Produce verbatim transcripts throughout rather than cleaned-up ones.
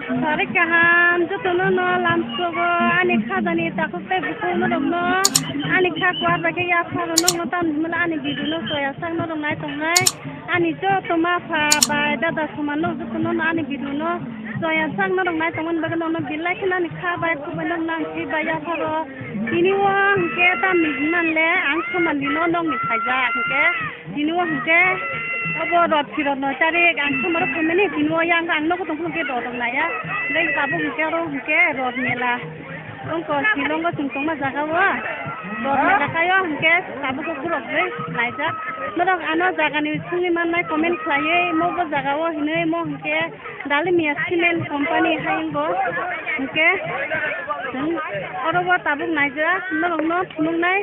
Sari kaham, jotono no lamsogo, ani khajani takhuk tei bukhuk norokno, ani kha kuar bai khe yapharo norokno tamni hwnmale ani video no choya sak norok nai tongnai, ani joto ma pha bai dada suma norok jotono no ani video no choya sak norok nai tongmani bagwi norokno belai kheno ani kha bai khuk bai norokno ang thwi bai yapharo. Tini o hwnkhe tamni hwnmale ang somani no nokni phaijak hwnkhe. Tini o hwnkhe obo rot phirot noi tarik ang somaro phaimani, tini o yang ang nogo tongphuru hwnkhe rot rok naiya. Tei tabuk hwnkhe oro hwnkhe rot mela. Wngkha Shillong o chwng tongma jaga o rot mela khaio hwnkhe tabuk o borok bai naijak. Norok ano jaga ni songwi mannai comment khlaiwi mo bo jaga o hinwi mo hwnkhe Dalmia Cement Company hai wngkha hwnkhe chwng oro o tabuk naijak norok no phunuknai.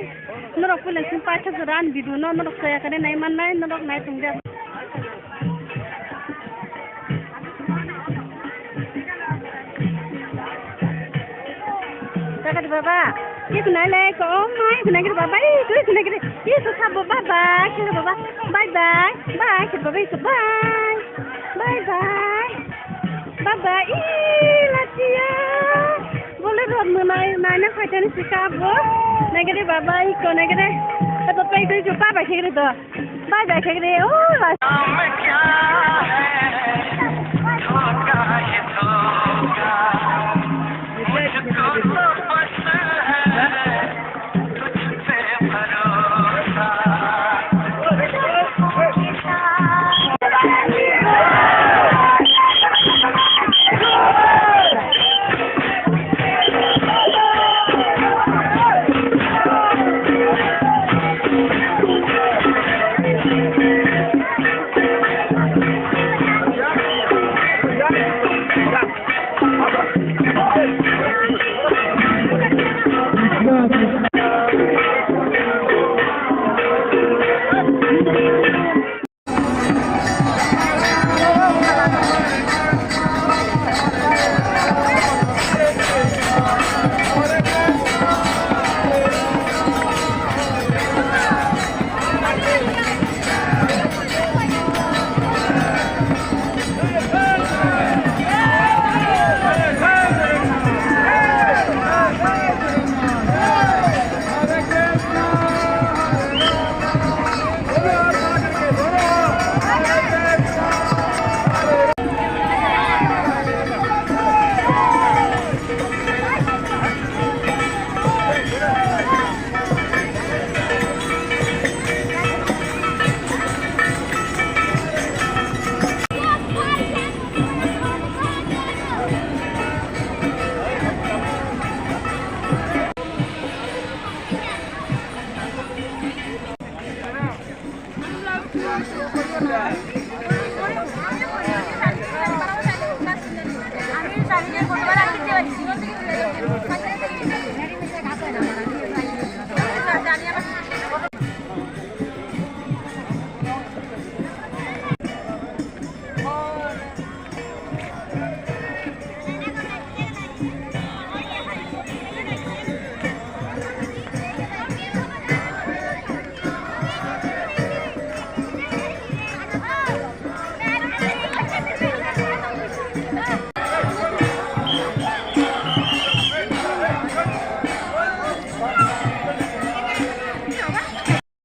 Norok puila sing paithago jora ani video no norok chaya kare nai mannai norok nai tongde. Jaga di baba. Ye kunai le ko oh mai kunai kiri baba. Ye kunai kiri. Ye so sabo baba. Kiri baba. Bye bye. Bye kiri baba. Ye so bye. Bye bye. Baba, ih, lachiya. Bole rot mwnai, naina phaitani sika bo. Naigede baba, iko naigede. Ebo pek dui jo baba khegre do. Bye bye khegre. Oh, lachiya.